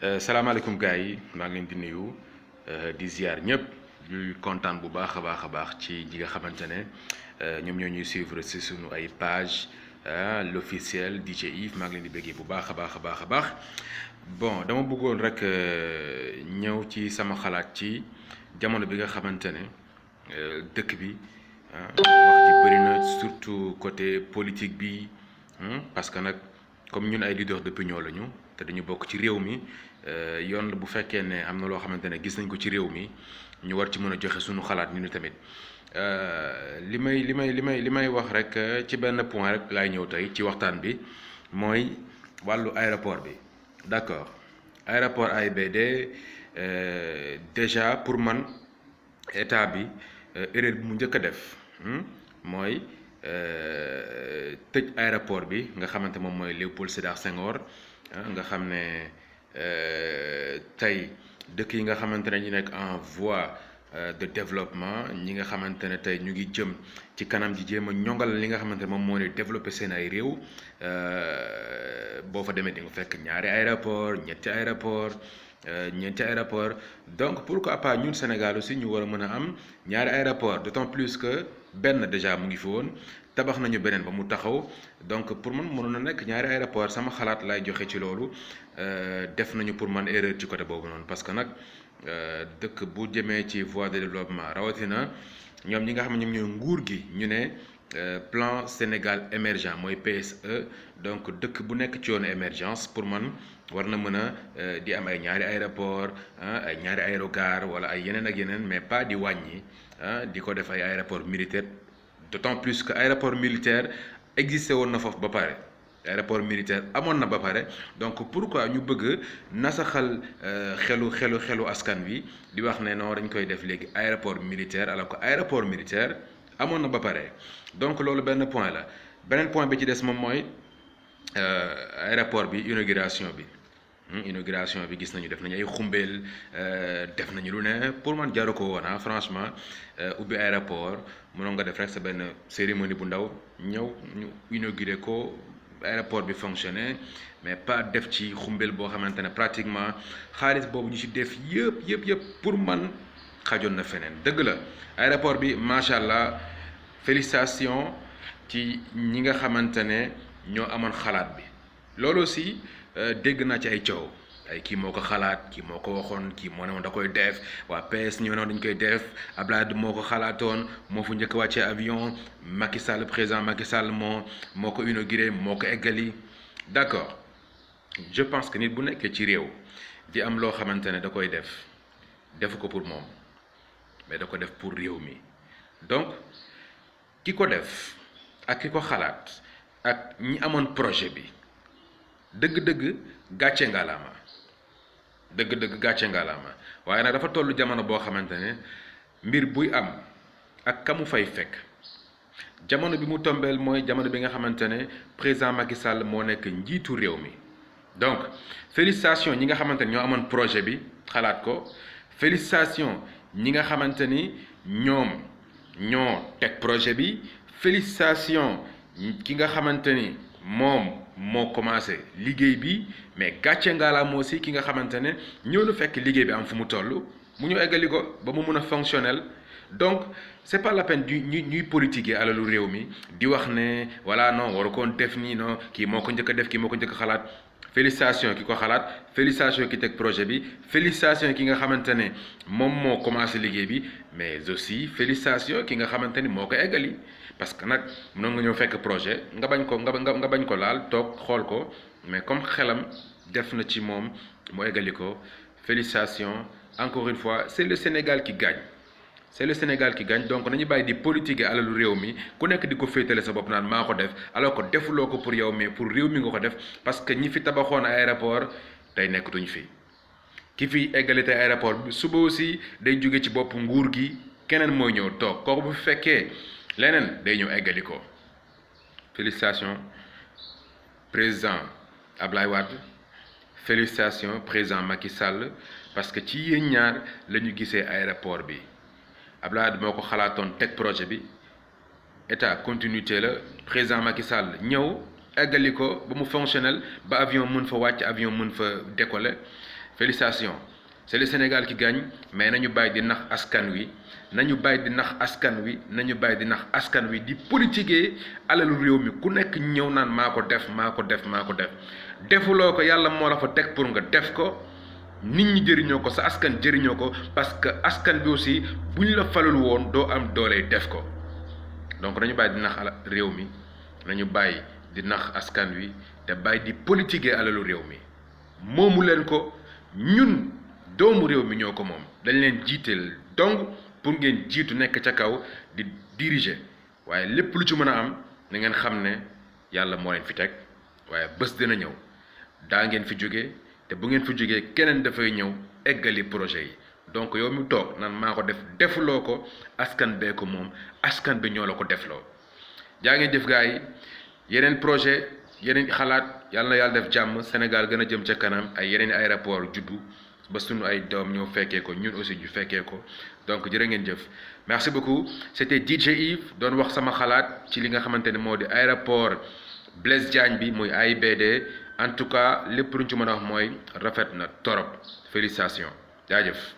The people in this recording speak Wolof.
salaamaaleykum gars yi maa ngi leen di nuyu di ziar ñëpp ñuy kontaan bu baax a baax ci ñi nga xamante ne ñoom ñoo ñuy suivre si suñu ay page l'officiel DJ Yves maa ngi leen di bëggee bu baax a baax bon dama bëggoon rek ñëw ci sama xalaat ci jamono bi nga xamante ne dëkk bi wax ji bëri na surtout côté politique bi parce que nag comme ñun ay leader d'opinion lañu te dañu bokk ci réew mi yoon la bu fekkee ne am na loo xamante ne gis nañ ko ci réew mi ñu war ci mën a joxe suñu xalaat ni ñu tamit li may wax rek ci benn point rek laay ñëw tey ci waxtaan bi mooy wàllu aéroport bi d'accord aéroport AIBD déjà pour man état bi erreur bi mu njëkk a def mooy tëj aéroport bi nga xamante moom mooy Léopold Sédar Senghor nga xam ne tey dëkk yi nga xamante ne ñu nekk en voie de développement ñi nga xamante ne tey ñu ngi jëm ci kanam ji jéem a ñongal li nga xamante ne moom moo ne développé seen ay réew boo fa demee di nga fekk ñaari aéroport ñetti aéroport ñeenti aéroport donc pourquoi pas ñun Sénégal aussi ñu war a mën a am ñaari aéroport d'autant plus que benn déjà mu ngi fi woon tabax nañu beneen ba mu taxaw donc pour man mënoon na nekk ñaari aéroport sama xalaat lay joxe ci loolu def nañu pour man erreur ci côté boobu noonu parce que nag dëkk bu jëmee ci voie de développement rawatina ñoom ñi nga xam ne ñoom ñooy nguur gi ñu ne plan Sénégal émergent mooy PSE donc dëkk bu nekk ci yoonu émergence pour man war na mën a di am ay ñaari aéroport ay ñaari aérogare wala ay yeneen ak yeneen mais pas di wàññi di ko def ay aéroport militaire d'autant plus que aéroport militaire existé woon na foofu ba pare aéroport militaire amoon na ba pare donc pourquoi ñu bëgg nasaxal xelu askan wi di wax ne non dañ koy def léegi aéroport militaire alors que aéroport militaire amoon na ba pare donc loolu benn point la beneen point bi ci des moom mooy aéroport bi inauguration bi gis nañu def nañu ay xumbeel def nañu lu ne pour man jaru ko woon franchement ubbi aéroport mënoon nga def rek sa benn cérémonie bu ndaw ñëw ñu inauguré ko aéroport bi fonctionné mais pas def ci xumbeel boo xamante ne pratiquement xaalis boobu ñu ci def yëpp pour man xajoon na feneen dëgg la aéroport bi macha allah félicitations ci ñi nga xamante ne ñoo amoon xalaat bi loolu aussi dégg naa ci ay coow ay kii moo ko xalaat kii moo ko waxoon kii moo ne woon da koy def waa PS ñoo ne woon dañ koy def Abdoulaye moo ko xalaatoon moo fu njëkk wàccee avion Macky Sall président Macky Sall moo ko inauguré moo ko eggali d'accord je pense que nit bu nekkee ci réew di am loo xamante ne da koy defu ko pour moom mais da ko def pour réew mi donc ki ko def ak ki ko xalaat ak ñi amoon projet bi dëgg-dëgg gàcce ngalaama waaye nag dafa tollu jamono boo xamante ne mbir buy am ak ka mu fay fekk jamono bi mu tombeel mooy jamono bi nga xamante ne président Macky Sall moo nekk njiitu réew mi donc félicitations ñi nga xamante ne ñoo amoon projet bi xalaat ko félicitations ñi nga xamante ni ñoom ñoo teg projet bi félicitations ki nga xamante ni moom moo commencé liggéey bi mais gàcce ngaalaam aussi ki nga xamante ne ñëw na fekk liggéey bi am fu mu toll mu ñu eggali ko ba mu mun a fonctionnel donc c'est pas la peine ñuy politiquer alalu réew mi di wax ne voilà non waru koon def nii non kii moo ko njëkk a def kii moo ko njëkk a xalaat félicitations ki ko xalaat félicitations ki teg projet bi félicitations ki nga xamante ne moom moo commencé liggéey bi mais aussi félicitations ki nga xamante ni moo ko eggali parce que nag mënoon nga ñëw fekk projet nga bañ ko laal toog xool ko mais comme xelam def na ci moom mu eggali ko félicitations encore une fois c'est le Sénégal qui gagne donc nañu bàyyi di politiquer alalu réew mi ku nekk di ko féetale sa bopp naan maa ko def alors que defuloo ko pour yow mais pour réew mi nga ko def parce que ñi fi tabaxoon aéroport tey nekkatuñu fi ki fi eggali tey aéroport bi suba aussi day jóge ci bopp nguur gi keneen mooy ñëw toog kooku bu fekkee leneen day ñëw eggali ko félicitations président Ablaye Wade félicitations président Macky Sall parce que ci yéen ñaar la ñu gisee aéroport bi Ablaye Wade moo ko xalaatoon teg projet bi état continuité la président Macky Sall ñëw eggali ko ba mu fonctionnel ba avion mën fa wàcc avion mën fa décoller félicitations c'est le Sénégal qui gagne mais nañu bàyyi di nax askan wi nañu bàyyi di nax askan wi nañu bàyyi di nax askan wi di politiquer alalu réew mi ku nekk ñëw naan maa ko def defuloo ko yàlla moo la fa teg pour nga def ko nit ñi jëriñoo ko sa askan jëriñoo ko parce que askan bi aussi bu ñu la falul woon doo am doole def ko donc nañu bàyyi di nax réew mi nañu bàyyi di nax askan wi te bàyyi di politiquer alalu réew mi moomu leen ko ñun doomu réew mi ñoo ko moom dañ leen jiiteel donc pour ngeen jiitu nekk ca kaw di diriger waaye lépp lu ci mën a am na ngeen xam ne yàlla moo leen fi teg waaye bés dina ñëw daa ngeen fi jóge te bu ngeen fi jógee keneen dafay ñëw eggali projet yi donc yow mi toog nan maa ko def defuloo ko askan bee ko moom askan bi ñoo la ko defloo jaa ngeen jëf gars yi yeneen projet yeneen xalaat yàlla na yàlla def jàmm Sénégal gën a jëm ca kanam ay yeneen aéroport juddu ba sunu ay doom ñoo fekkee ko ñun aussi ñu fekkee ko donc jërë ngeen jëf merci beaucoup c'était DJ Yves doon wax sama xalaat ci li nga xamante ne moo di aéroport Blaise Diagne bi muy AIBD en tout cas lépp luñ ci mën a wax mooy rafet na torop félicitations jaajëf